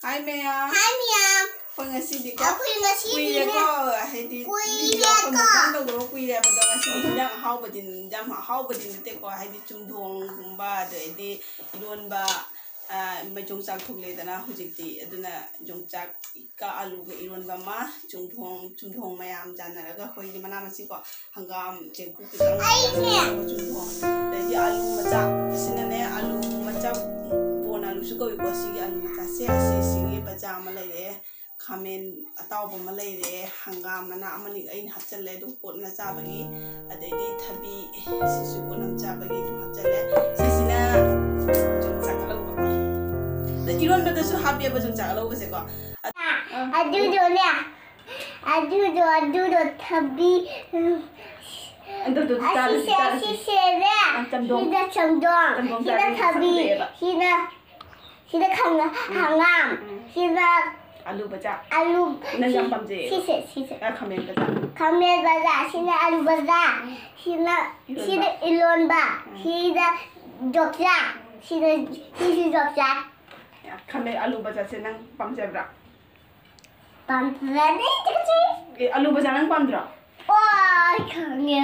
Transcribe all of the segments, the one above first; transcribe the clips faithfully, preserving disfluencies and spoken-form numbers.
ꯍꯥꯏ ꯃꯌꯥꯝ꯫ ꯍꯥꯏ ꯃꯌꯥꯝ꯫ ꯑꯩꯈꯣꯏ ꯉꯁꯤꯗꯤꯀꯣ ꯑꯩꯈꯣꯏ ꯉꯁꯤꯗꯤꯅꯦ ꯀꯨꯏꯔꯦꯀꯣ, ꯍꯥꯏꯗꯤ ꯀꯨꯏꯔꯦꯀꯣ꯫ ꯚꯤꯗꯤꯑꯣ ꯑꯃꯨꯛꯇꯪ ꯇꯧꯗꯕ ꯀꯨꯏꯔꯦꯕ꯫ ꯑꯗꯣ ꯉꯁꯤꯗꯤ ꯍꯤꯟꯖꯥꯡ ꯑꯍꯥꯎꯕꯗꯤ, ꯍꯤꯟꯖꯥꯡ ꯑꯍꯥꯎꯕꯗꯤ ꯅꯠꯇꯦꯀꯣ, ꯍꯥꯏꯗꯤ ꯆꯨꯝꯊꯣꯡꯒꯨꯝꯕ, ꯑꯗꯩꯗꯤ ꯏꯔꯣꯟꯕ, ꯑ, ꯃ-, ꯌꯣꯡꯆꯥꯛ ꯊꯣꯛꯂꯛꯑꯦꯗꯅ ꯍꯧꯖꯤꯛꯇꯤ꯫ ꯑꯗꯨꯅ ꯌꯣꯡꯆꯥꯛꯀ ꯑꯂꯨꯒ ꯏꯔꯣꯟꯕ ꯑꯃ, ꯆꯨꯝꯊꯣꯡ, ꯆꯨꯝꯊꯣꯡ ꯃꯌꯥꯝ ꯆꯥꯟꯅꯔꯒ ꯑꯩꯈꯣꯏꯒꯤ ꯃꯅꯥ ꯃꯁꯤꯡꯀꯣ, ꯍꯪꯒꯥꯝ, ꯆꯦꯡꯀꯨꯞ ꯈꯤꯇꯪ ꯑꯩꯁꯦ ꯆꯥꯟꯅꯔꯒ ꯆꯨꯝꯊꯣꯡ꯫ ꯑꯗꯩꯗꯤ ꯑꯂꯨ ꯃꯆꯥ, ꯑꯁꯤꯅꯅꯦ, ꯑꯂꯨ ꯃꯆꯥ, ꯕꯣꯟ ꯑꯂꯨꯁꯨ ꯀꯧꯏꯀꯣ, ꯁꯤꯒꯤ ꯑꯂꯨ ꯃꯆꯥꯁꯦ, ꯑꯁꯤꯁꯤꯒꯤ ꯕꯖꯥ ꯑꯃ ꯂꯩꯔꯦ, ꯈꯥꯃꯦꯟ ꯑꯇꯥꯎꯕ ꯑꯃ ꯂꯩꯔꯦ, ꯍꯪꯒꯥꯝ ꯃꯅꯥ ꯑꯃꯅꯤ ꯑꯩꯅ ꯍꯥꯞꯆꯜꯂꯦ ꯑꯗꯨꯝ ꯀꯣꯟꯅ ꯆꯥꯕꯒꯤ, ꯑꯗꯩꯗꯤ ꯊꯕꯤ, ꯁꯤꯁꯨ ꯀꯣꯟꯅ ꯆꯥꯕꯒꯤ ꯑꯗꯨꯝ ꯍꯥꯞꯆꯜꯂꯦ꯫ ꯁꯤꯁꯤꯅ ꯌꯣꯡꯆꯥꯛ ꯑꯂꯧꯕ꯫ ꯑꯗ ꯏꯔꯣꯟꯕꯗꯁꯨ ꯍꯥꯞꯄꯦꯕ ꯌꯣꯡꯆꯥꯛ ꯑꯂꯧꯕꯁꯦꯀꯣ꯫ ꯑꯗꯨꯗꯣꯅꯦ, ꯑꯗꯨꯗꯣ, ꯑꯗꯨꯗꯣ ꯊꯕꯤ, ꯎꯝ, ꯑꯗꯨꯗꯣ ꯆꯥꯔꯁꯤ, ꯑꯁꯤꯁꯦ, ꯆꯥꯔꯁꯤ꯫ ꯑꯁꯤꯁꯦꯅꯦ, ꯑ, ꯆꯝꯊꯣꯡ꯫ ꯁꯤꯅ ꯆꯝꯊꯣꯡ, ꯆꯝꯊꯣꯡ ꯁꯤꯅ ꯆꯥꯔꯁꯤ, ꯊꯕꯤ, ꯁꯛ ꯐꯖꯩꯌꯦꯕ꯫ ꯁꯤꯅ ꯁꯤꯗ ꯈꯪ-, ꯎꯝ꯫ ꯍꯪꯒꯥꯝ, ꯎꯝ꯫ ꯁꯤꯗ ꯑꯂꯨ ꯕꯖꯥ꯫ ꯑꯂꯨ, ꯅꯪ ꯌꯥꯝ ꯁꯤ-, ꯄꯥꯝꯖꯩꯌꯦꯕ꯫ ꯁꯤꯁꯦ, ꯁꯤꯁꯦ꯫ ꯑ, ꯈꯥꯃꯦꯟ ꯕꯖꯥ꯫ ꯈꯥꯃꯦꯟ ꯕꯖꯥ, ꯁꯤꯅ ꯑꯂꯨ ꯕꯖꯥ, ꯁꯤꯅ, ꯏꯔꯣꯟꯕ꯫ ꯁꯤꯗ ꯏꯔꯣꯟꯕ, ꯎꯝ꯫ ꯁꯤꯗ ꯌꯣꯡꯆꯥꯛ, ꯁꯤꯗ, ꯁꯤꯁꯨ ꯌꯣꯡꯆꯥꯛ꯫ ꯈꯥꯃꯦꯟ ꯑꯂꯨ ꯕꯖꯥꯁꯦ ꯅꯪ ꯄꯥꯝꯖꯕ꯭ꯔꯥ? ꯄꯥꯝꯖꯗꯦ, ꯆꯤꯛ ꯆꯤꯛ꯫ ꯑꯦ, ꯑꯂꯨ ꯕꯖꯥ ꯅꯪ ꯄꯥꯝꯗ꯭ꯔꯣ? ꯑꯣ, ꯈꯪꯉꯦ꯫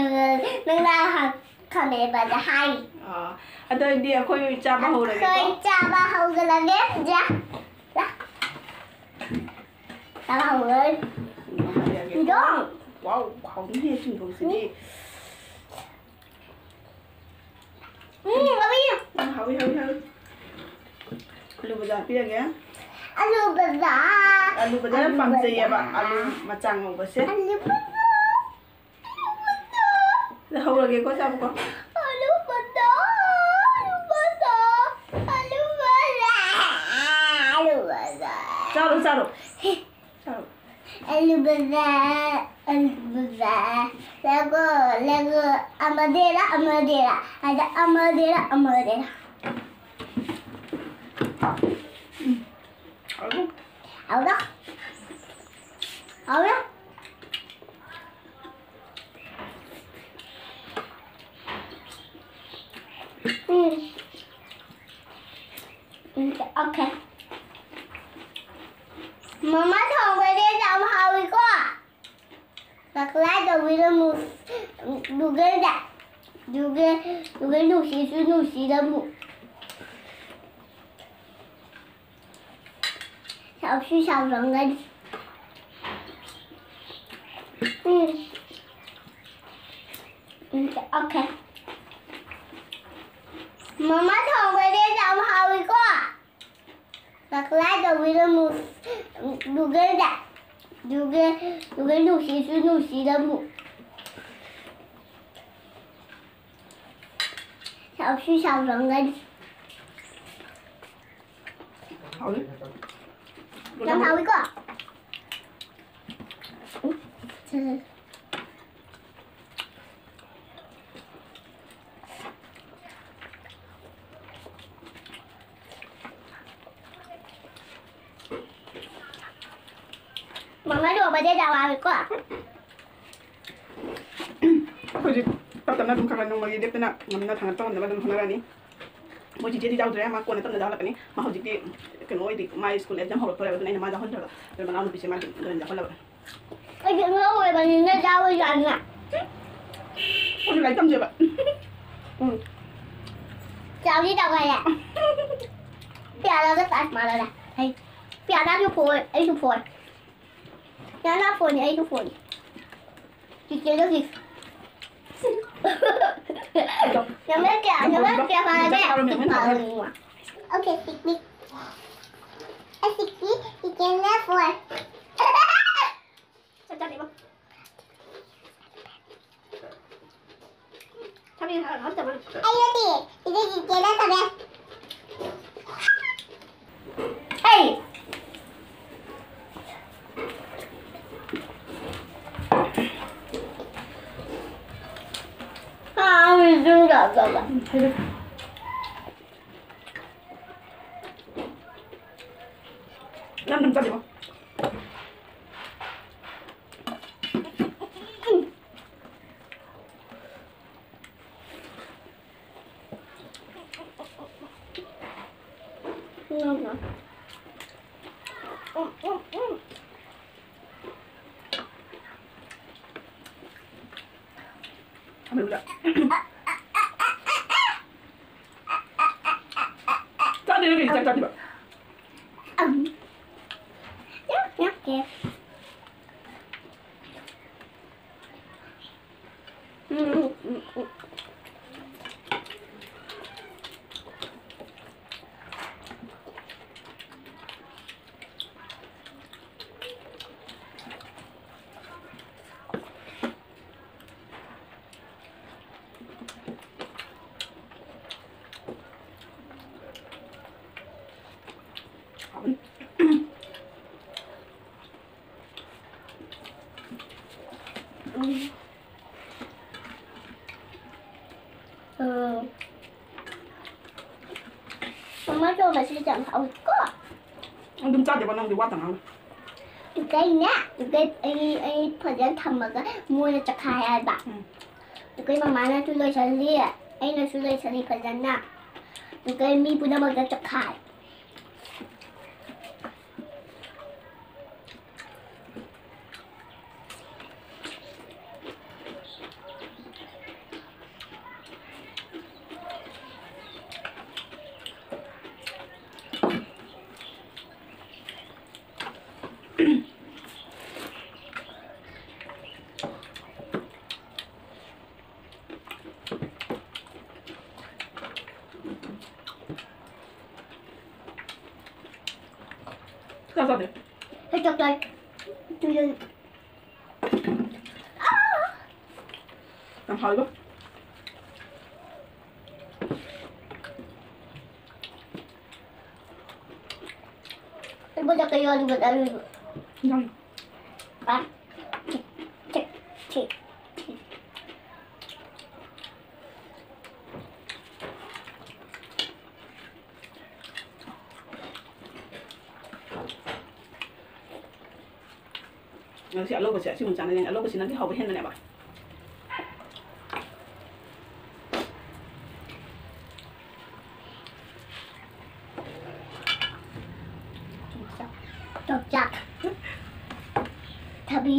ꯅꯪꯅ ꯍ-, ꯈꯪꯉꯦꯕ, ꯍꯥꯏ꯫ ꯑꯥ, ꯑꯗꯨ ꯑꯣꯏꯔꯗꯤ ꯑꯩꯈꯣꯏ ꯆꯥꯕ ꯍꯧꯔꯒꯦꯀꯣ? ꯑꯩꯈꯣꯏ ꯆꯥꯕ ꯍꯧꯒꯠꯂꯒꯦ꯫ ꯖꯥ, ꯂꯥ꯫ ꯆꯥꯕ ꯍꯧꯔꯒꯦ꯫ ꯎꯝ, ꯍꯥꯏꯔꯒꯦꯀꯣ꯫ ꯏꯟꯗꯣ꯫ ꯋꯥꯎ, ꯍꯥꯎꯅꯤꯍꯦ ꯆꯨꯝꯊꯣꯡꯁꯤꯗꯤ꯫ ꯎꯝ꯫ ꯎꯝ, ꯍꯥꯎꯋꯤ꯫ ꯎꯝ, ꯍꯥꯎꯋꯤ, ꯍꯥꯎꯋꯤ, ꯍꯥꯎꯋꯤ꯫ ꯑꯂꯨ ꯕꯖꯥ ꯍꯥꯞꯄꯤꯔꯒꯦ꯫ ꯑꯂꯨ ꯕꯖꯥ꯫ ꯑꯂꯨ ꯕꯖꯥ ꯌꯥꯝ ꯑꯂꯨ ꯄꯥꯝꯖꯩꯌꯦꯕ, ꯕꯖꯥ꯫ ꯑꯂꯨ ꯃꯆꯥ ꯉꯧꯕꯁꯦ꯫ ꯑꯂꯨ ꯕꯖꯥ, ꯑꯂꯨ ꯕꯖꯥ꯫ ꯁꯤꯗ ꯍꯧꯔꯒꯦꯀꯣ, ꯆꯥꯕꯀꯣ꯫ ꯑꯂꯨ ꯕꯖꯥ, ꯑꯂꯨ ꯕꯖꯥ, ꯑꯂꯨ ꯕꯖꯥ, ꯑꯂꯨ ꯕꯖꯥ꯫ ꯆꯥꯔꯣ, ꯆꯥꯔꯣ꯫ ꯆꯥꯔꯣ꯫ ꯑꯂꯨ ꯕꯖꯥ, ꯑꯂꯨ ꯕꯖꯥ, ꯂꯒꯣ, ꯂꯒꯣ, ꯑꯃꯗꯦꯔꯥ, ꯑꯃꯗꯦꯔꯥ, ꯑꯗ ꯑꯃꯗꯦꯔꯥ, ꯑꯃꯗꯦꯔꯥ꯫ ꯎꯝ, ꯍꯥꯎꯔꯦ꯫ ꯍꯥꯎꯔꯦ? ꯍꯥꯎꯔꯦ? ꯎꯝ꯫ ꯎꯝ, okay. ꯃꯃꯥ ꯊꯣꯡꯕꯗꯤ ꯌꯥꯝ ꯍꯥꯎꯏꯀꯣ꯫ ꯁꯕꯁꯀ꯭ꯔꯥꯏꯕ ꯇꯧꯕꯤꯔꯝꯃꯨ꯫ ꯒꯨꯒꯜꯗ꯫ ꯒꯨꯒꯜ, ꯒꯨꯒꯜ ꯅꯨꯡꯁꯤꯁꯨ ꯅꯨꯡꯁꯤꯔꯝꯃꯨ꯫ ꯁꯥꯎꯁꯨ ꯁꯥꯎꯔꯝꯒꯅꯤ꯫ ꯎꯝ꯫ ꯎꯝ, ꯑꯣꯀꯦ꯫ ꯃꯃꯥ ꯊꯣꯡꯕꯗꯤ ꯌꯥꯝ ꯍꯥꯎꯏꯀꯣ꯫ ꯁꯕꯁꯀ꯭ꯔꯥꯏꯕ ꯇꯧꯕꯤꯔꯝꯃꯨ꯫ ꯒꯨꯒꯜꯗ꯫ ꯒꯨꯒꯜ, ꯒꯨꯒꯜ ꯅꯨꯡꯁꯤꯁꯨ ꯅꯨꯡꯁꯤꯔꯝꯃꯨ꯫ ꯁꯥꯎꯁꯨ ꯁꯥꯎꯔꯝꯒꯅꯤ꯫ ꯍꯥꯎꯏ꯫ ꯌꯥꯝ ꯍꯥꯎꯏꯀꯣ? ꯃꯃꯥ ꯊꯣꯡꯕꯁꯦ ꯌꯥꯝ ꯍꯥꯎꯏꯀꯣ? ꯑꯩꯈꯣꯏꯁꯦ ꯇꯞ ꯇꯞꯅ ꯑꯗꯨꯝ ꯈꯔ ꯈꯔ ꯅꯣꯡꯃꯒꯤ ꯂꯦꯞꯇꯅ ꯉꯝꯅ ꯊꯥꯡꯒꯠꯄ ꯉꯝꯅꯕ ꯑꯗꯨꯝ ꯍꯣꯠꯅꯔꯅꯤ꯫ ꯃꯣꯏ ꯆꯤꯆꯦꯗꯤ ꯌꯥꯎꯗ꯭ꯔꯦ, ꯃꯥ ꯀꯣꯟꯅ ꯇꯞꯅ ꯌꯥꯎꯍꯜꯂꯛꯀꯅꯤ꯫ ꯃꯥ ꯍꯧꯖꯤꯛꯇꯤ ꯀꯩꯅꯣ ꯑꯣꯏꯗꯤ, ꯃꯥ ꯁ꯭ꯀꯨꯜ ꯑꯦꯛꯖꯥꯝ ꯍꯧꯔꯛꯇꯣꯔꯦꯕ, ꯑꯗꯨꯅ ꯑꯩꯅ ꯃꯥ ꯌꯥꯎꯍꯟꯗ꯭ꯔꯕ꯫ ꯑꯗꯨꯅ ꯃꯅꯥꯎꯅꯨꯄꯤꯁꯦ ꯃꯥꯗꯤ ꯑꯗꯨꯅ ꯌꯥꯎꯍꯜꯂꯕ꯫ ꯑꯩꯗꯤ ꯑꯉꯥꯡ ꯑꯣꯏꯕꯅꯤꯅ ꯌꯥꯎꯕ ꯌꯥꯅꯤꯅ꯫ ꯑꯩꯁꯨ ꯂꯥꯏꯔꯤꯛ ꯇꯝꯖꯕ꯫ ꯎꯝ꯫ ꯆꯥꯎꯗꯤ ꯆꯥꯎꯈꯠꯂꯦ꯫ ꯄꯤꯌꯥꯂꯥꯒ ꯇꯥꯖ ꯃꯥꯟꯅꯔꯦ꯫ ꯍꯩ꯫ ꯄꯤꯌꯥꯂꯥꯁꯨ ꯐꯣꯟ, ꯑꯩꯁꯨ ꯐꯣꯟ꯫ ꯄꯤꯌꯥꯂꯥ ꯐꯣꯟꯅꯤ, ꯑꯩꯁꯨ ꯐꯣꯟꯅꯤ꯫ ꯆꯤꯆꯦꯗꯣ ꯁꯤ꯫ ꯅꯝꯕꯔ ꯀꯌꯥ, ꯅꯝꯕꯔ ꯀꯌꯥ ꯄꯥꯔꯒꯦ? ꯑꯣꯀꯦ, ꯁꯤꯛꯁꯅꯤ꯫ ꯑꯩ ꯁꯤꯛꯁꯅꯤ, ꯆꯤꯆꯦꯅ ꯐꯣꯔ꯫ ꯆꯞ ꯆꯥꯔꯦꯕꯣ꯫ ꯊꯝꯃꯦ, ꯍꯥ, ꯍꯥꯞꯇꯕ꯭ꯔꯣ? ꯑꯩ ꯅꯠꯇꯦ, ꯁꯤꯗ ꯆꯤꯆꯦꯅ ꯊꯝꯃꯦ꯫ ꯑꯩ꯫ ꯑꯥ, ꯑꯩ ꯌꯨꯝ ꯂꯥꯛꯑꯒ꯫ ꯅꯪ ꯑꯗꯨꯝ ꯆꯠꯂꯤꯕꯣ? ꯆꯥꯗꯦ, ꯅꯪ ꯀꯩꯒꯤ ꯆꯥꯛ ꯆꯥꯗ꯭ꯔꯤꯕ? ꯎꯝ꯫ ꯎꯝ꯫ ꯃꯃꯥ ꯇꯧꯕꯁꯤꯗꯤ ꯌꯥꯝ ꯍꯥꯎꯋꯤꯀꯣ꯫ ꯑꯗꯨꯝ ꯆꯥꯗꯦꯕ ꯅꯪꯗꯤ, ꯋꯥꯇ ꯉꯥꯡꯅꯨ꯫ ꯑꯗꯨꯒꯩꯅꯦ, ꯑꯗꯨꯒꯩ ꯑꯩ, ꯑꯩ ꯐꯖꯅ ꯊꯝꯃꯒ ꯃꯣꯏꯅ ꯆꯈꯥꯏ ꯍꯥꯏꯕ꯫ ꯎꯝ꯫ ꯑꯗꯨꯒꯩ ꯃꯃꯥꯅꯁꯨ ꯂꯣꯏꯁꯜꯂꯤ, ꯑꯩꯅꯁꯨ ꯂꯣꯏꯁꯜꯂꯤ ꯐꯖꯅ꯫ ꯑꯗꯨꯒꯩ ꯃꯤ ꯄꯨꯝꯅꯃꯛꯇ ꯆꯈꯥꯏ꯫ ꯆꯥꯛ ꯆꯥꯗꯦ꯫ ꯑꯩ ꯆꯥꯛ ꯆꯥꯏ꯫ ꯇꯨꯏꯁꯟ꯫ ꯌꯥꯝ ꯍꯥꯎꯋꯤꯕꯣ꯫ ꯏꯕꯣꯛ ꯆꯥꯛ ꯀꯩ ꯌꯥꯎꯔꯤꯕ? ꯌꯥꯎꯔꯤ꯫ ꯄꯥ-, ꯆꯤꯛ, ꯆꯤꯛ, ꯆꯤꯛ꯫ ꯉꯁꯤ ꯑꯂꯧꯕꯁꯦ ꯑꯁꯤꯒꯨꯝꯕ ꯆꯥꯅꯩ꯫ ꯑꯂꯧꯕꯁꯤꯅꯗꯤ ꯍꯥꯎꯕ ꯍꯦꯟꯕꯅꯦꯕ꯫ ꯌꯣꯡꯆꯥꯛ꯫ ꯊꯕꯤ꯫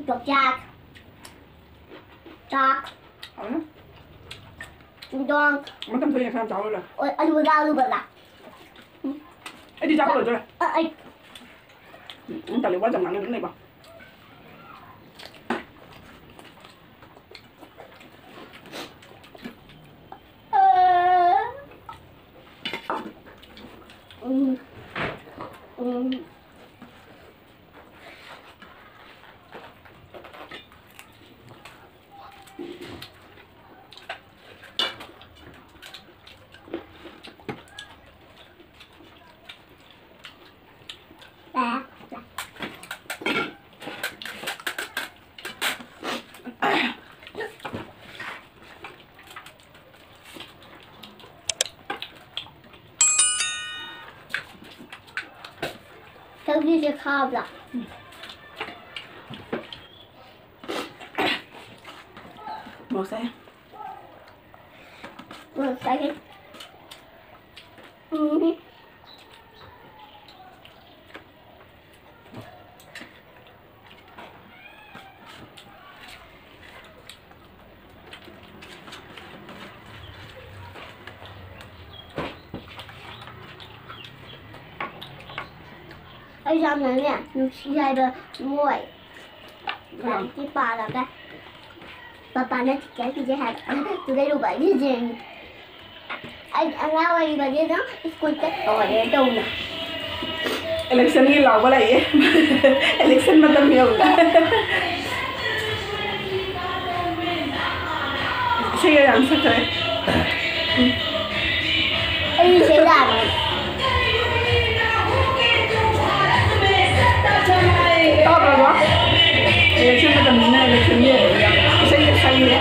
ꯌꯣꯡꯆꯥꯛ꯫ ꯆꯥꯛ꯫ ꯍꯥꯎꯅ? ꯏꯟꯖꯥꯡ꯫ ꯃꯇꯝ ꯊꯣꯛꯑꯦ, ꯈꯔ ꯌꯥꯝ ꯆꯥꯎꯔꯣꯏ꯫ ꯑꯣꯏ, ꯑꯂꯨ ꯕꯖꯥ, ꯑꯂꯨ ꯕꯖꯥ꯫ ꯑꯩꯗꯤ ꯆꯥꯕ ꯂꯣꯏꯗꯣꯔꯦ꯫ ꯑ, ꯑꯩ꯫ ꯎꯝ, ꯇꯜꯂꯦ, ꯋꯥ ꯌꯥꯝ ꯉꯥꯡꯅ ꯑꯗꯨꯝ ꯂꯩꯕ꯫ ꯎꯝ꯫ ꯎꯝ꯫ ꯁꯧꯒ꯭ꯔꯤꯁꯦ ꯈꯥꯕ꯭ꯔꯥ? ꯃꯣꯔꯣꯛ ꯁꯥꯏ꯫ ꯃꯣꯔꯣꯛ ꯁꯥꯏ꯫ ꯎꯝ꯫ ꯑꯩ ꯌꯥꯝꯅꯅꯦ ꯅꯨꯡꯁꯤ ꯍꯥꯏꯕ ꯃꯣꯏ꯫ ꯂꯥꯏꯔꯤꯛꯇꯤ ꯄꯥꯔꯒ ꯄꯄꯥꯅ ꯆꯤꯛꯀꯟ ꯄꯤꯖꯩ ꯍꯥꯏꯕ꯫ ꯑꯗꯨꯗꯩ ꯂꯨꯄꯥ ꯄꯤꯖꯩ꯫ ꯑꯩ ꯑꯉꯥꯡ ꯑꯣꯏꯔꯤꯕꯗꯤ ꯑꯗꯨꯝ ꯁ꯭ꯀꯨꯜ ꯆꯠꯄ ꯑꯣꯏꯔꯦ ꯇꯧꯅ꯫ ꯏꯂꯦꯛꯁꯟꯒꯤ ꯂꯥꯎꯕ ꯂꯥꯛꯑꯦ꯫ ꯏꯂꯦꯛꯁꯟ ꯃꯇꯝ ꯌꯧꯔꯦ꯫ ꯏꯁꯩꯒ ꯌꯥꯝ ꯁꯛꯈ꯭ꯔꯦ꯫ ꯑꯩ ꯏꯁꯩ ꯂꯥꯛꯑꯦ꯫ ꯇꯥꯕ꯭ꯔꯕ? ꯏꯂꯦꯛꯁꯟ ꯃꯇꯝꯅꯤꯅ ꯏꯂꯦꯛꯁꯟꯒꯤ ꯏꯁꯩꯒ ꯁꯛꯏꯅꯦ꯫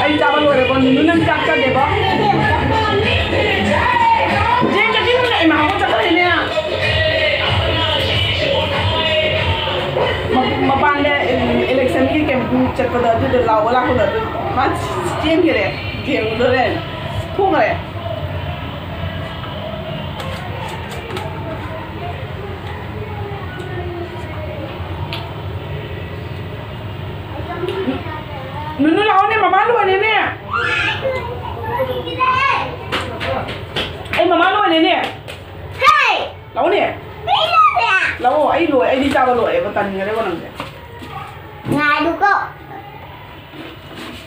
ꯑꯩ ꯆꯥꯕ ꯂꯣꯏꯔꯦꯀꯣ, ꯅꯨꯅꯨ ꯅꯪ ꯆꯥꯛ ꯆꯥꯗꯦꯀꯣ? ꯖꯦꯟ ꯆꯠꯈꯤꯅꯨꯅꯦ, ꯏꯃꯥ ꯍꯣꯏ ꯆꯠꯈ꯭ꯔꯦꯅꯦ꯫ ꯃ-, ꯃꯄꯥꯟꯗ ꯏꯂꯦꯛꯁꯟꯒꯤ ꯀꯦꯝꯄꯤꯡ ꯆꯠꯄꯗꯣ, ꯑꯗꯨꯗ ꯂꯥꯎꯕ ꯂꯥꯛꯄꯗꯣ, ꯑꯗꯨ ꯃꯥ ꯆꯦꯟꯈ꯭ꯔꯦ, ꯌꯦꯡꯉꯨꯗꯣꯔꯦꯅ ꯊꯣꯛꯈ꯭ꯔꯦ꯫ ꯅꯨꯅꯨ, ꯂꯥꯛꯑꯣꯅꯦ, ꯃꯃꯥ ꯂꯣꯏꯔꯦꯅꯦ꯫ ꯑꯩ ꯃꯃꯥ ꯂꯣꯏꯔꯦꯅꯦ꯫ ꯂꯥꯛꯑꯣꯅꯦ꯫ ꯂꯥꯛꯑꯣ, ꯑꯩ ꯂꯣꯏ-, ꯑꯩꯗꯤ ꯆꯥꯕ ꯂꯣꯏꯔꯦꯕ, ꯇꯟꯈ꯭ꯔꯦꯕ ꯅꯪꯁꯦ꯫ ꯉꯥꯏꯔꯨꯀꯣ꯫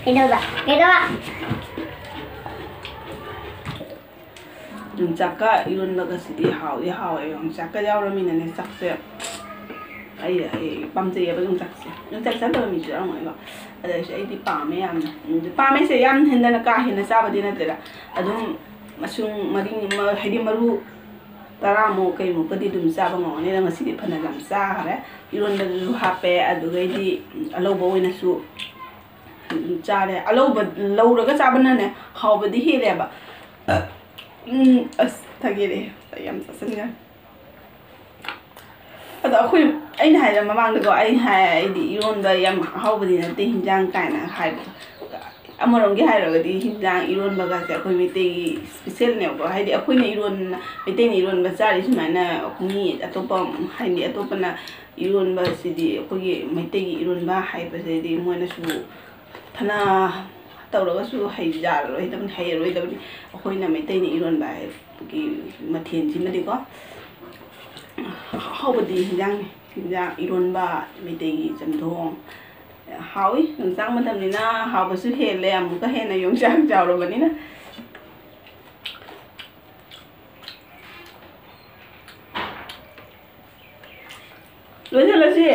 ꯀꯩꯗꯧꯕ? ꯀꯩꯗꯧꯕ? ꯌꯣꯡꯆꯥꯛꯀ ꯏꯔꯣꯟꯕꯒꯁꯤꯗꯤ ꯍꯥꯎꯗꯤ ꯍꯥꯎꯋꯦ꯫ ꯌꯣꯡꯆꯥꯛꯀ ꯌꯥꯎꯔꯃꯤꯅꯅꯦ, ꯆꯥꯛꯁꯦ ꯑꯩ, ꯑꯩ ꯄꯥꯝꯖꯩꯌꯦꯕ ꯌꯣꯡꯆꯥꯛꯁꯦ꯫ ꯌꯣꯡꯆꯥꯛ ꯆꯥꯗꯕ ꯃꯤꯁꯨ ꯌꯥꯎꯔꯝꯒꯅꯤꯀꯣ꯫ ꯑꯗ ꯑꯩꯁꯨ, ꯑꯩꯗꯤ ꯄꯥꯝꯃꯦ ꯌꯥꯝꯅ꯫ ꯎꯝ, ꯄꯥꯝꯃꯦꯁꯦ ꯌꯥꯝ ꯍꯦꯟꯗꯅ ꯀꯥ ꯍꯦꯟꯅ ꯆꯥꯕꯗꯤ ꯅꯠꯇꯦꯗ꯫ ꯑꯗꯨꯝ ꯃꯁꯨꯡ ꯃꯔꯤ, ꯃ-, ꯍꯥꯏꯗꯤ ꯃꯔꯨ ꯇꯔꯥꯃꯨꯛ ꯀꯩꯃꯨꯛꯀꯗꯤ ꯑꯗꯨꯝ ꯆꯥꯕ ꯉꯝꯒꯅꯤ꯫ ꯑꯗ ꯉꯁꯤꯗꯤ ꯐꯅ ꯌꯥꯝ ꯆꯥꯈ꯭ꯔꯦ꯫ ꯏꯔꯣꯟꯕꯗꯁꯨ ꯍꯥꯞꯄꯦ, ꯑꯗꯨꯒꯩꯗꯤ ꯑꯂꯧꯕ ꯑꯣꯏꯅꯁꯨ ꯆꯥꯔꯦ꯫ ꯑꯂꯧꯕ ꯂꯧꯔꯒ ꯆꯥꯕꯅꯅꯦ ꯍꯥꯎꯕꯗꯤ ꯍꯦꯜꯂꯦꯕ꯫ ꯎꯝ, ꯑꯁ, ꯊꯥꯒꯦꯔꯦ꯫ ꯌꯥꯝ ꯆꯥꯁꯤꯟꯈ꯭ꯔꯦ꯫ ꯑꯗꯣ ꯑꯩꯈꯣꯏ, ꯑꯩꯅ ꯍꯥꯏꯔ ꯃꯃꯥꯡꯗꯀꯣ, ꯑꯩ ꯍꯥꯏ, ꯑꯩꯗꯤ ꯏꯔꯣꯟꯕ ꯌꯥꯝ ꯑꯍꯥꯎꯕꯗꯤ ꯅꯠꯇꯦ, ꯍꯤꯟꯖꯥꯡ ꯀꯥꯏꯅ ꯍꯥꯏꯕꯗꯣ꯫ ꯑꯃꯔꯣꯝꯒꯤ ꯍꯥꯏꯔꯒꯗꯤ ꯍꯤꯟꯖꯥꯡ ꯏꯔꯣꯟꯕꯒꯁꯦ ꯑꯩꯈꯣꯏ ꯃꯩꯇꯩꯒꯤ ꯏꯁꯄꯤꯁꯦꯜꯅꯦꯕꯀꯣ꯫ ꯍꯥꯏꯗꯤ ꯑꯩꯈꯣꯏꯅ ꯏꯔꯣꯟ-, ꯃꯩꯇꯩꯅ ꯏꯔꯣꯟꯕ ꯆꯥꯔꯤ ꯁꯨꯃꯥꯏꯅ ꯃꯤ ꯑꯇꯣꯞꯄ, ꯍꯥꯏꯗꯤ ꯑꯇꯣꯞꯄꯅ ꯏꯔꯣꯟꯕꯁꯤꯗꯤ, ꯑꯩꯈꯣꯏꯒꯤ ꯃꯩꯇꯩꯒꯤ ꯏꯔꯣꯟꯕ ꯍꯥꯏꯕꯁꯤꯗꯤ ꯃꯣꯏꯅꯁꯨ ꯐꯅ ꯇꯧꯔꯒꯁꯨ ꯍꯩꯖꯔꯔꯣꯏꯗꯕꯅꯤ, ꯍꯩꯔꯔꯣꯏꯗꯕꯅꯤ꯫ ꯑꯩꯈꯣꯏꯅ ꯃꯩꯇꯩꯅ ꯏꯔꯣꯟꯕ ꯍꯥꯏꯕꯒꯤ ꯃꯊꯦꯜꯁꯤꯃꯗꯤꯀꯣ, ꯑꯍꯥꯎꯕꯗꯤ ꯍꯤꯟꯖꯥꯡꯅꯤ꯫ ꯍꯤꯟꯖꯥꯡ ꯏꯔꯣꯟꯕ, ꯃꯩꯇꯩꯒꯤ ꯆꯝꯊꯣꯡ ꯍꯥꯎꯏ꯫ ꯌꯣꯡꯆꯥꯛ ꯃꯇꯝꯅꯤꯅ ꯍꯥꯎꯕꯁꯨ ꯍꯦꯜꯂꯦ, ꯑꯃꯨꯛꯀ ꯍꯦꯟꯅ ꯌꯣꯡꯆꯥꯛ ꯆꯥꯎꯔꯕꯅꯤꯅ꯫ ꯂꯣꯏꯁꯤꯜꯂꯁꯤ꯫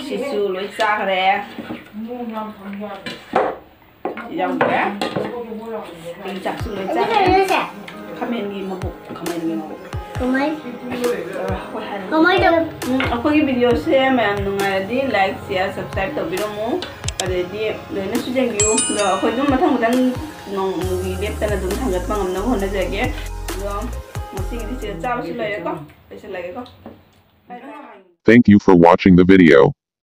ꯁꯤꯁꯨ ꯂꯣꯏ ꯆꯥꯈ꯭ꯔꯦ꯫ ꯌꯥꯎꯈ꯭ꯔꯦ꯫ ꯌꯣꯡꯆꯥꯛꯁꯨ ꯂꯣꯏ ꯆꯥꯈ꯭ꯔꯦ꯫ ꯈꯥꯃꯦꯟꯒꯤ ꯃꯕꯨꯛ, ꯈꯥꯃꯦꯟꯒꯤ ꯃꯕꯨꯛ꯫ ꯀꯃꯥꯏ-, ꯑ, ꯍꯣꯏ ꯍꯥꯏꯔꯣ꯫ ꯀꯃꯥꯏ ꯇꯧ-, ꯎꯝ, ꯑꯩꯈꯣꯏꯒꯤ ꯚꯤꯗꯤꯑꯣꯁꯦ ꯃꯌꯥꯝ ꯅꯨꯡꯉꯥꯏꯔꯗꯤ like, share, subscribe ꯇꯧꯕꯤꯔꯝꯃꯨ꯫ ꯑꯗꯩꯗꯤ ꯂꯣꯏꯅꯁꯨ ꯌꯦꯡꯕꯤꯌꯨ꯫ ꯑꯗꯣ ꯑꯩꯈꯣꯏ ꯑꯗꯨꯝ ꯃꯊꯪ ꯃꯊꯪ ꯅꯣꯡꯃꯒꯤ ꯂꯦꯞꯇꯅ ꯑꯗꯨꯝ ꯊꯥꯡꯒꯠꯄ ꯉꯝꯅꯕ ꯍꯣꯠꯅꯖꯒꯦ꯫ ꯑꯗꯣ ꯉꯁꯤꯒꯤꯗꯤ ꯁꯤꯗ ꯆꯥꯕꯁꯨ ꯂꯣꯏꯔꯦꯀꯣ꯫ ꯂꯣꯏꯁꯤꯜꯂꯒꯦꯀꯣ꯫ Bye bye. Thank you for watching the video.